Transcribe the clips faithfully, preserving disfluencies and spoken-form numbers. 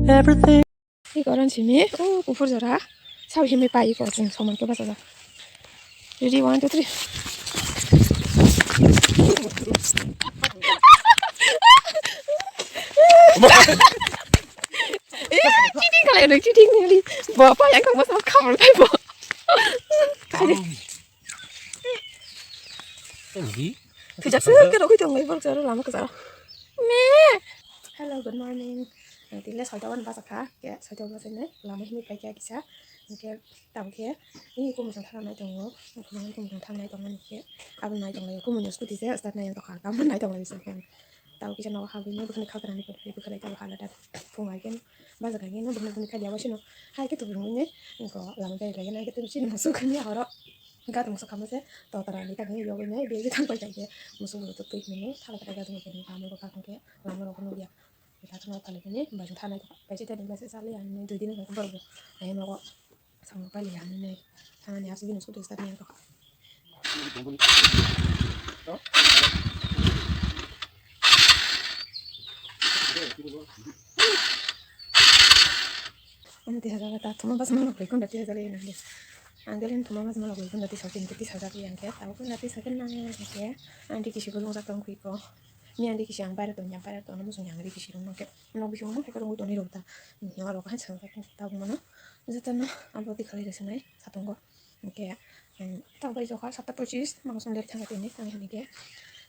Everything. Iko ron simi, oh, kuphur jora. Sao himi pai iko chwng somon khe bachajak. Ready, one, two, three. Eh, cheating khalai no, cheating nili. Bo pa yang kong masa khamar pai bo. Thwijak se ke rokoi tong lai borok jaro lama kwcharo. Me. Hello, good morning. Ang tile soita wan basa kha, ke soita wan basa ne lama himwi pai kha kisa. Ke tamo khe ini kumu song thang nai tongo. Kumu song thang nai tongo ke. Abo nai tong lai kumu no scooty se start nai tong kha. Abo nai tong lai bisa khe. Tamo kisa nogo habwi no bukhani kha kwrwngni bukhani tamo hala da. Phung ai khe basa kha khe no bukhani bukhani kha dia wasino. Hai khe tubung ne. Ko lama bai lai na khe tubung sini musu khani horo. Gadung sakha mase, to tara ni kagwi yogwi nai, begi thang pai kha khe, musu musu twi mini, thala tara gadung khe, ni kamo ko kakung khe, lama rok nugya. Ita thang thali khe ni, bai thang nai, pai chita ni mase sali ani, dui din ko borok bo. Ai nogo, samung pai li ani nai, thang ani asu din scooty start ni ko. Ani tisa jaga ta thuma bas malok rikon da tisa jaga ina dia. Ang gelen thuma bas malok rikon da tisa kin tisa jaga yang ke tau kun da tisa kin nang yang ke. Ang di kisi bulung jak tong kui ko. Ni ang di kisi ang bayar tong yang bayar tong namu sung yang di kisi rong ke. Nok bisi mo ke rong toni rong ta. Ni aro kan sang ta ta mo no. Jata no abo di khalai rasa nai satung ko. Hingke, em, tang bai jokha satta pochis, mangso ler thangkha tini, tang hini ke.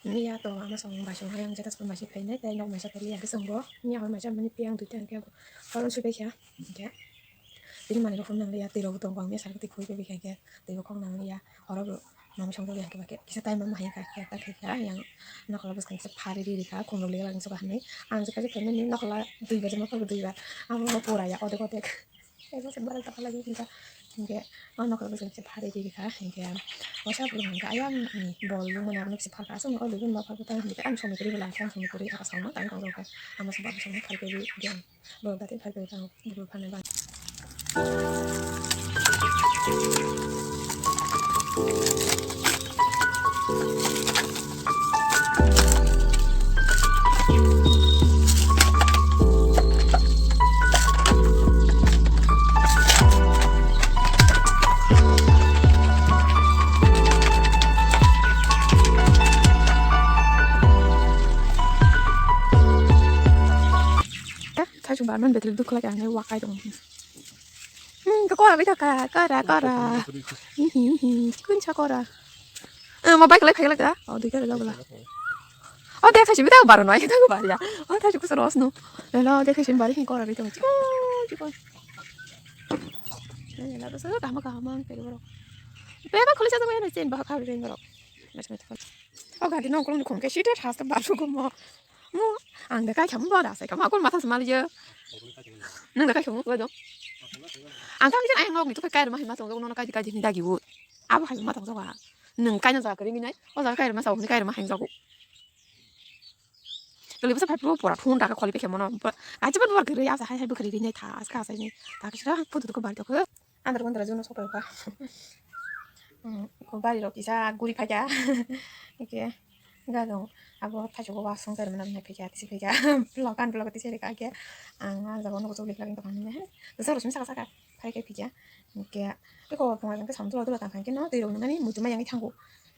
Miya to ama song bai song hayang jeta song bai si phainai, tei nok maisa phaili ya ke song bo. Miya hor maisa mani piyang duita hingke, horon subai kha, hingke. Tini mani rok hum nang liya, twi rok tong bang, miya sar twi khui bai kha hingke, twi rok khong nang liya, horo bo mami song liya hingke ba khe, kisa time ma hayang kha, khe ta khe kha, yang nokla bwskang kisa phari ri ri kha, khum rok liya lang suka hanai. Ang jeka jeka nini nokla dui bar, jema phai dui bar, amo bo pura ya, odek odek. Ebo se baral taka lagi hingka, hingke, o nokol bwskango se phari rikha, hingke, o sa borok hingke ayang ni bol nungmani abono kisa phalka, aswk nokol dugui ma phalka tang hingke, ang somoi kwrwi bwla, ang somoi kwrwi aka songma tang tong rokha, ama se bak songma phalka ri, borok dati phalka tang, borok phalnai bang. Thaichung barman betri dukhlai ang wakai dong. Hmm, kora bai thaka, kora, kora. Hi, hi, hi, kuncha kora. Eh, ma bike lai phai lai da. Oh, dui kara jabla. Oh, dekha simi da baro noi, da bari ya. Oh, thaichung kusa ros no. Elo, dekha simi bari hin kora bai thaka. Oh, chiko. Eh, la dosa kama kama ang peri baro. Pe ba kholi sa to bai na chen ba kha bai baro. Mas mas. Oh, gadi no kolong khum ke sita hasta basu ko mo. Mo, ang da kai khamu ba da sai khamu akon matha smal je. Nang da kai khamu ba do. Ang ka jan ayang nok ni to kai ma hin ma tong no kai kai ni dagi wo. Abo hai ma tong jawa. Nang kai na ja kari ni nai. O ja kai ma sa ni kai ma hin jago. Tuli basa phai pura thun da ka kholi pe khamu no. Aji ba ba kari ya sa hai hai ba kari ni tha as ka sai ni. Ta ka sira photo ko ba to ko. Andar bandar jono sopai kha. Hmm, ko bari rok kisa guri phaikha. Eke gadong abo thaichuk o wasong ter manam nai phaikha tisi phaikha. Lokan blogo tisi rikha ke ang ah jaga o nugo chukli kha tong mane. Jaro simi saka saka phai khe phaikha. Eke eko phunga jang ke samtula dula tang khe no twi rok nang ani muitu ma yang thango.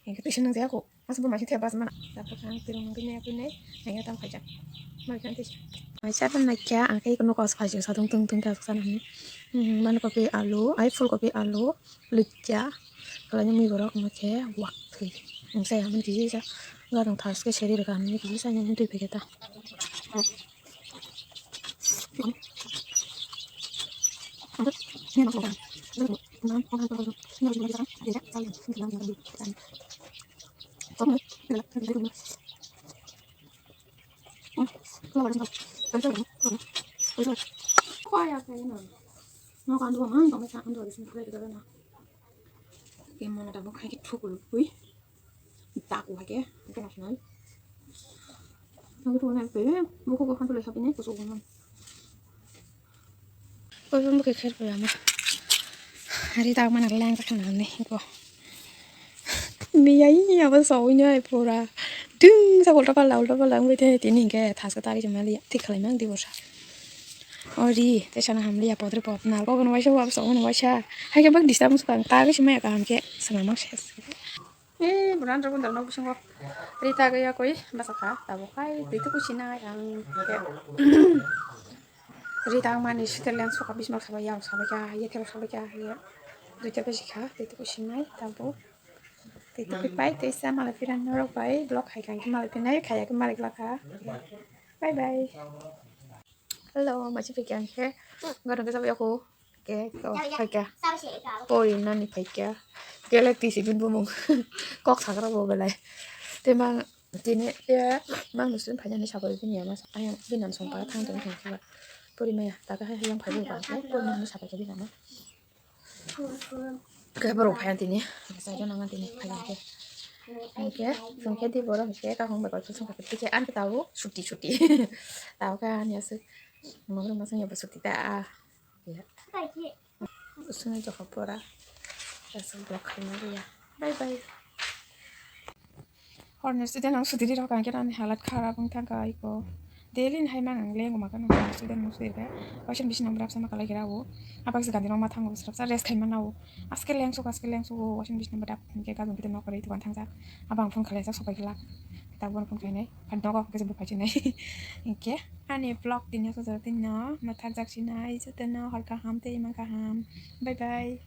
Eke twi se nang jaya ko. Masa bo maising thep bas mana. Dapat ang tirung nungkhe nai apui nai. Nai ya tang khaijak. Mai khan tisa. Mai cha ban nai kya ang kai kono kos phai jok sadung tung tung kya sana ni. Hmm, man kopi alu, ai phul kopi alu, likya. Kala ni mi borok mo khe wak thwi. Ang sai amun kiji ja. Gadong thas ke seri rega ni kiji sa ni twi phe ta. Kaya kaya na. Nogo anduwa mang tongwi sa anduwa bising khlai khe na. Khe mona tabuk hai khe thukul pui. Taku hai khe international. Nogo thukul hai khe buku ko khan tulai sabini kusu ko man. Oi bumbu khe kher pui ama. Hari tak mana lang tak khana ni ko. Miyai abo sawui nai pura. Ding sa ulta pala ulta pala wngwi tini hingke thaska tari jemali thik khlai mang di borsa. O ri, tei sana hamliya podre pod nal. Obo no waisa, obo no waisa. Hai khe bak disturb wngkha ang. Ta khe simi kaham khe sana mang ses. Eh, buran rok buran rok bisingo. Ri ta gaya koi basa kha. Tabuk hai twi tuku sinai ang. Ri ta mani site leng suka bismok sabai yang sabai kha. Ye thero sabai kha. Ye. Duita besi kha. Twi tuku sinai tabuk. Twi tuku pai twi sa malai phiran norok bai. Block hai kha. Malai phinai khaya khe malai glak kha. Bye bye. Hello, machi phaikya ang khe. Gana khe sabai aku. Ke to phaikya. Pori nani phaikya. Kele tisi bin bumung. Kok sakra bo belai. Te mang tini ya mang nusin phaikya ni sabai bin ya mas. Ayang bin an song pa thang tong thang khe. Pori maya ta khe yang phai bo ba. Pori nani sabai khe bin ano. Khe borok phai tini, khe sai rw nang tini, phai khe. Hingkhe, hingkhe di borok hingkhe kaham bai kok song kha tike ang khe tabuk suti suti. Tabuk khe ani aswk mokol masung ya bo suti ta. Sungni jokha pora. Aswk block khaima ya. Bye bye. Horni student ang sudiri rok ang khe ani halat kharap wng thangkha iko. Daily ni hai mang ang lengma khe nang student ang sudiri khe. Waisa bising nang brabsa ma kalai khe rao. Abak se gandi rok ma thango srapsa rest khai ma nao. Aske leng suko aske leng suko waisa bising nang dap hingke gajong khe nok kore ito thangsa. Abang phone khalai sa sopai khe lak. Tabuk phone khainai. Phan nogo khe bo phai chinai. Hingke ani vlog tini so jor tini no ma thak jak sinai jotono hor kaham tei ma kaham. Bye bye.